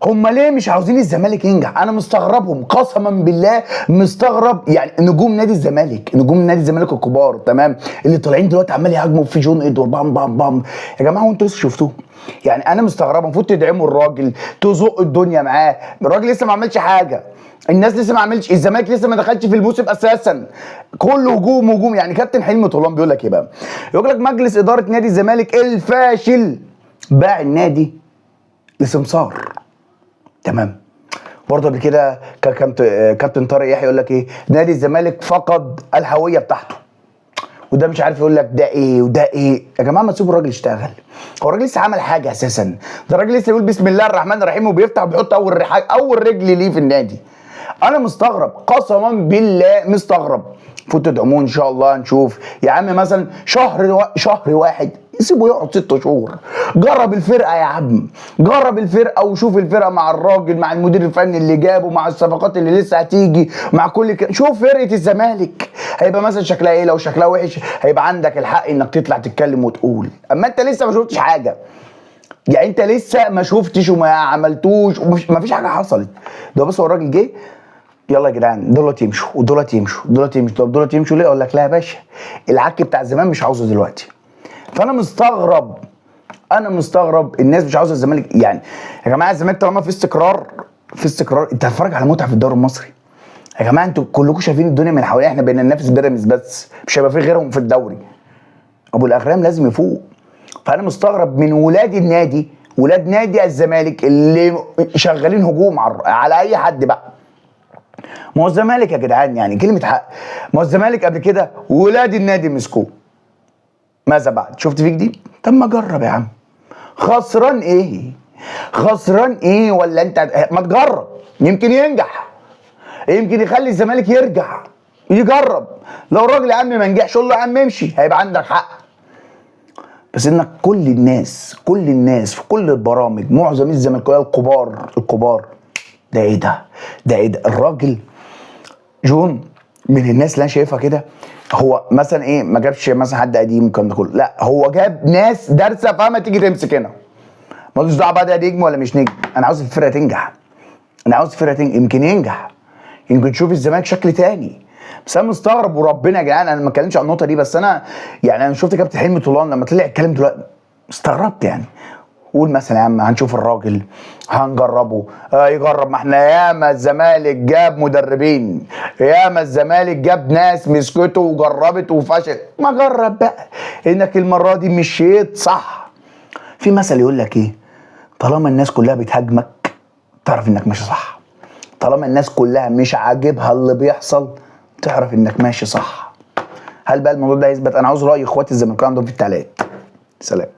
هم ليه مش عاوزين الزمالك ينجح؟ انا مستغربهم قسما بالله، مستغرب. يعني نجوم نادي الزمالك، نجوم نادي الزمالك الكبار، تمام، اللي طالعين دلوقتي عمال يهاجموا في جون ادوار بام بام بام. يا جماعة وانتوا لسه شفتوه؟ يعني انا مستغرب، المفروض تدعموا الراجل، تزقوا الدنيا معاه. الراجل لسه ما عملش حاجة، الناس لسه ما عملش، الزمالك لسه ما دخلش في الموسم اساسا، كله هجوم هجوم. يعني كابتن حلمي طولان بيقول لك ايه بقى؟ يقول لك مجلس ادارة نادي الزمالك الفاشل باع النادي لسمسار. تمام. برضه قبل كده كابتن طارق يحيى يقول لك ايه؟ نادي الزمالك فقد الهوية بتاعته. وده مش عارف يقول لك ده ايه وده ايه. يا جماعة ما تسيبوا الراجل يشتغل، هو الراجل لسه عمل حاجة اساسا؟ ده الراجل لسه بيقول بسم الله الرحمن الرحيم وبيفتح وبيحط اول رجل ليه في النادي. انا مستغرب قسما بالله مستغرب. فوتوا تدعموه ان شاء الله. نشوف يا عم مثلا شهر واحد سيبه يقعد 6 شهور، جرب الفرقة يا عم، جرب الفرقة وشوف الفرقة مع الراجل، مع المدير الفني اللي جابه، مع الصفقات اللي لسه هتيجي، مع كل شوف فرقه الزمالك هيبقى مثلا شكلها ايه. لو شكلها وحش هيبقى عندك الحق انك تطلع تتكلم وتقول، اما انت لسه ما شفتش حاجة، يعني انت لسه ما شفتش وما عملتوش وما فيش حاجة حصلت. ده بس هو الراجل جه، يلا يا جدعان دولت يمشوا ودولت يمشوا ودولت يمشوا. طب دولت يمشوا ليه؟ اقول لك لا يا باشا، العك بتاع زمان مش عاوزه دلوقتي. فانا مستغرب، انا مستغرب الناس مش عاوزه الزمالك. يعني يا جماعة الزمالك طالما في استقرار، في استقرار، انت هتتفرج على متعه في الدوري المصري. يا جماعة انتوا كلكم شايفين الدنيا من حوالينا، احنا بقينا ننافس بيراميدز بس، مش هيبقى في غيرهم في الدوري. ابو الاغرام لازم يفوق. فانا مستغرب من ولاد النادي، ولاد نادي الزمالك اللي شغالين هجوم على اي حد بقى. ما هو الزمالك يا جدعان يعني كلمة حق، ما هو الزمالك قبل كده ولاد النادي مسكوه، ماذا بعد؟ شفت فيه جديد؟ طب ما جرب يا عم، خسران ايه؟ خسران ايه؟ ولا انت ما تجرب، يمكن ينجح، يمكن يخلي الزمالك يرجع يجرب. لو الراجل يا عم ما نجحش قول له يا عم امشي، هيبقى عندك حق. بس انك كل الناس، كل الناس في كل البرامج، معظم الزملكاويه الكبار، الكبار، ده ايه ده؟ ده ايه ده؟ الراجل جون من الناس اللي انا شايفها كده، هو مثلا ايه، ما جابش مثلا حد قديم والكلام ده كله، لا هو جاب ناس دارسه فاهمه تيجي تمسك هنا، مالوش دعوه بقى ده نجم ولا مش نجم، انا عاوز الفرقة تنجح، انا عاوز الفرقة تنجح، يمكن ينجح، يمكن تشوف الزمالك شكل تاني. بس انا مستغرب وربنا يا جدعان، انا ما اتكلمش عن النقطة دي، بس انا يعني انا شفت كابتن حلمي طولان لما طلع يتكلم دلوقتي استغربت. يعني قول مثلا يا عم هنشوف الراجل، هنجربه، يجرب. ما احنا ياما الزمالك جاب مدربين، ياما الزمالك جاب ناس مسكته وجربت وفشل، ما جرب بقى انك المرة دي مشيت صح. في مثل يقول لك ايه؟ طالما الناس كلها بتهاجمك تعرف انك ماشي صح، طالما الناس كلها مش عاجبها اللي بيحصل تعرف انك ماشي صح. هل بقى الموضوع ده يثبت؟ انا عاوز راي اخواتي الزملكاويه عندهم في التعليقات. سلام.